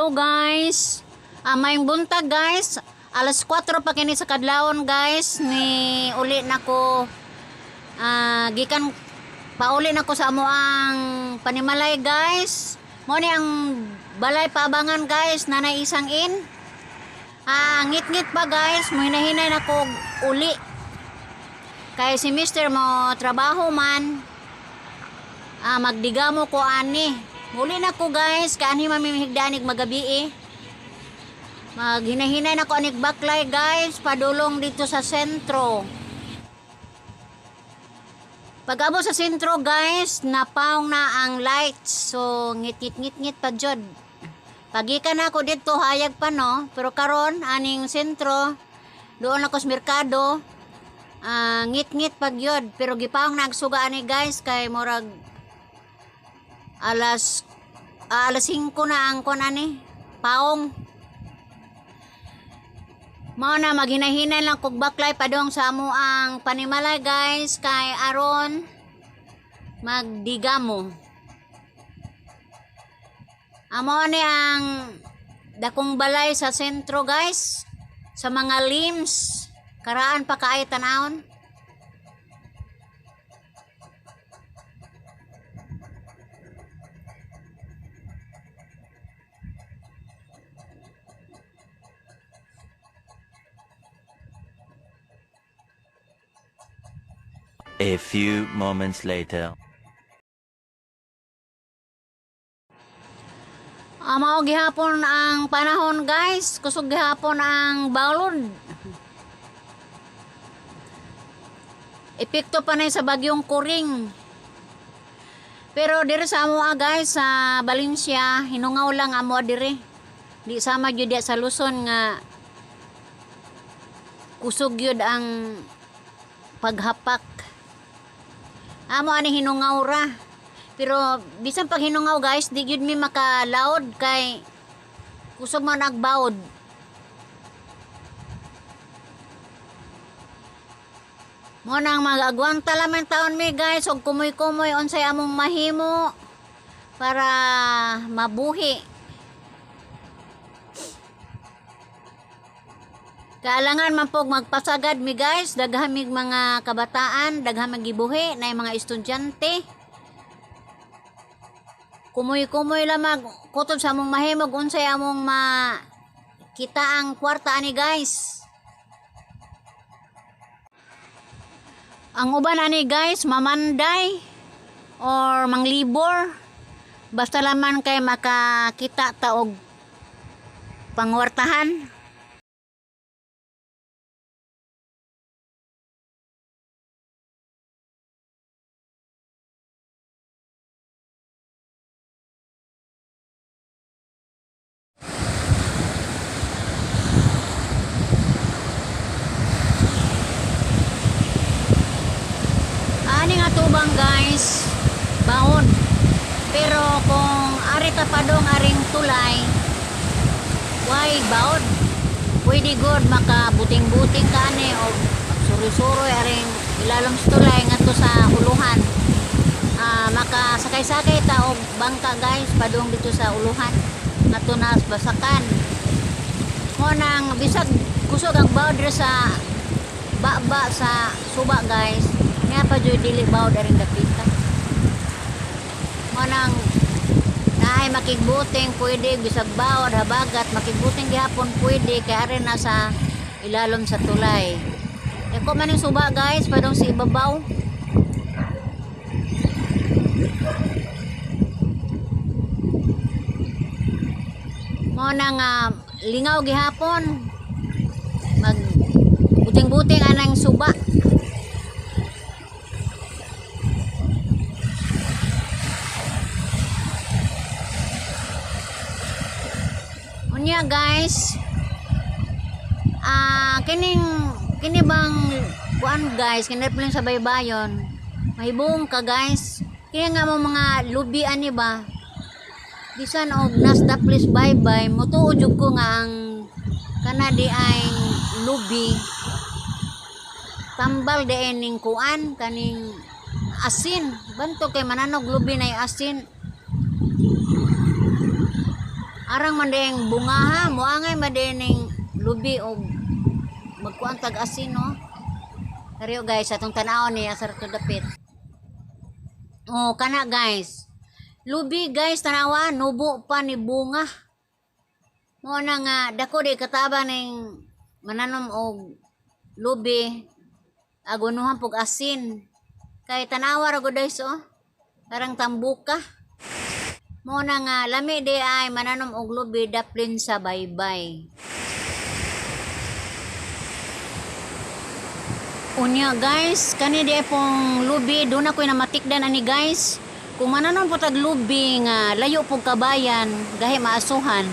Hello guys. Maayong buntag guys. Alas 4 pa kini sa kadlawon guys, ni uli na ko, gikan pauli na ko sa amo ang panimalay guys. Mo ni ang balay paabangan guys, nanay isang in. Ngit-ngit pa guys, muhinahinay na ko uli. Kay si mister mo trabaho man. Magdigamo ko ani. Muli na ko guys, kay anhi mamimihigdanig magabi eh. Maghinahinay na ko anig baklay guys, padulong dito sa sentro. Pag-abot sa sentro guys, napaong na ang lights. So ngit ngit ngit ngit pa jud. Pagikan na ako dito, hayag pa no. Pero karon aning sentro, doon ako sa merkado, ngit-ngit pag yun. Pero gipaong na ang suga ani guys, kay murag alas 5 na ang kuan ani, paong. Mao na maghinahinay lang kog baklay padong sa amo ang panimalay guys, kay aron magdigamo. Amo ni ang dakong balay sa sentro guys, sa mga limbs, karaan pa kaayo tanawon. A few moments later. Mao gihapon ang panahon guys, kusog gihapon ang balod. Epekto pa na sa bagyong Kuring. Pero diri sa amoa guys sa Valencia, hinungaw lang amo diri. Di sama gyud sa Luzon nga kusog gyud ang paghapak. Amo ani hinungaw ra. Pero bisan pag hinungaw guys, di gyud mi makalaod kay kusog man agbawod. Mo nang mag-agwanta lamang taon mi guys og kumoy-kumoy unsay among mahimo para mabuhi. Kaalangan man pog magpasagad mi guys, daghan mig mga kabataan, daghan magibuhi na mga estudyante. Kumoy-kumoy lamang kutob sa among mahimog unsay among makita ang kwarta ani guys. Ang uban ani guys, mamanday or manglibor. Basta laman kay makakita ta og pangwartahan. Ani nga tubang guys, baon. Pero kung ari ta padong aring tulay, why baon? Pwede good makabuting-buting ka ani o suroy-suroy aring ilalom sa tulay ngadto sa uluhan. Makasakay-sakay ta og bangka guys padong dito sa uluhan ngadto na sa Basakan. Mo nang bisag kusog ang baod diri sa baba sa suba guys, nga pa jud dili baod aring dapita. Mo nang naay makigbuting pwede bisag baod habagat makigbuting gihapon pwede kay ari na sa ilalom sa tulay. Dako man ning suba guys padong sa ibabaw. Mo nang lingaw gihapon mag buting-buting anang suba. Unya guys, kining kini bang kuan guys, kini lang sa baybayon. Mahibong ka guys. Kaya nga mo mga lubi ani ba? Bisan og nasta please bye bye, mutuo jud ko nga ang kana di ay lubi tambal di ning kuan kaning asin. Banto kay mananog lubi na asin. Arang man ding bunga ha, muangay man ning lubi og magkuan tag asin, no. Karyo guys, atong tan-awon ni asa to dapit. Oh, kana guys. Lubi guys, tanawa, nubo pa ni bunga. Mo na nga dako di kataba ning mananom og lubi agunuhan pug asin. Kay tanawa ra gud guys oh. Parang tambuka. Mo na nga lami di ay mananom og lubi daplin sa baybay. Unya guys, kani di ay pong lubi, doon ako'y namatikdan ani guys. Kung mananom po tag lubi nga layo pog kabayan, gahi maasuhan.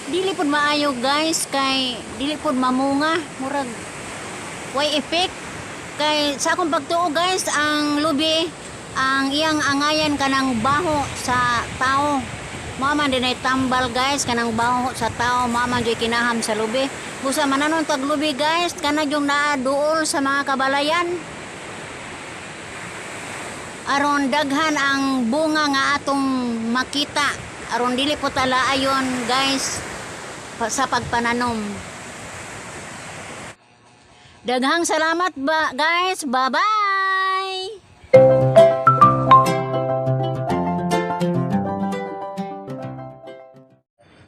Dili pod maayo guys kay dili pod mamunga, murag way effect. Kay sa akong pagtuo guys, ang lubi ang iyang angayan kanang baho sa tao. Mao man din ay tambal guys kanang baho sa tao, mao man jud kinaham sa lubi. Busa mananon tag lubi guys, kana yung naa duol sa mga kabalayan. Aron daghan ang bunga nga atong makita. Aron dili po talaayon guys sa pagpananom. Daghang salamat ba guys. Bye-bye.